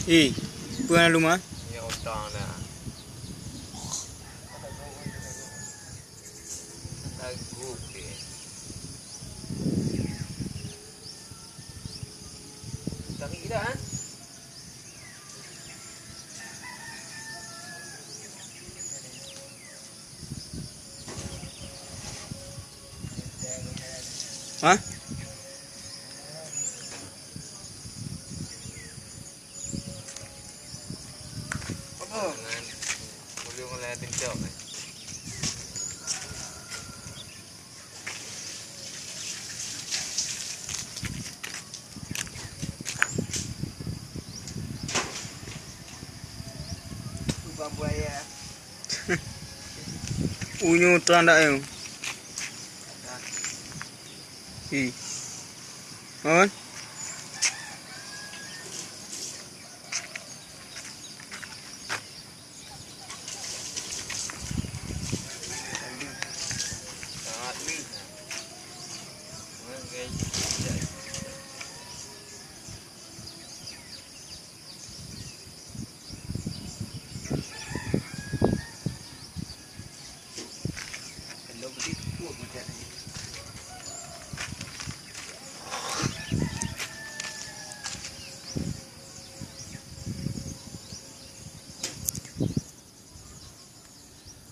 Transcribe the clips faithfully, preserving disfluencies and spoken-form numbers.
Eh, peue na luma? Ya, utang dah. Lagu ke? Utang gila, ha? Ha? Apa? Boleh mulai pintu, eh. Lubang buaya. Unyu trang dak eu. Hi. Hon?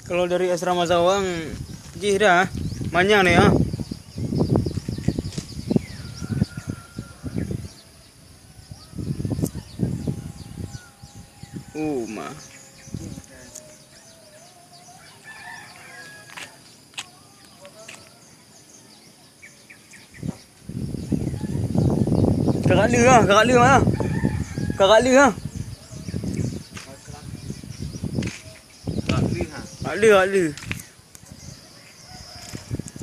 Kalau dari asrama Zawang, jih dah, manyang ni, ah. Oh, ma. Kakak lé ah, kakak lé ah. Kakak lé ah. Kakak lé, kakak lé.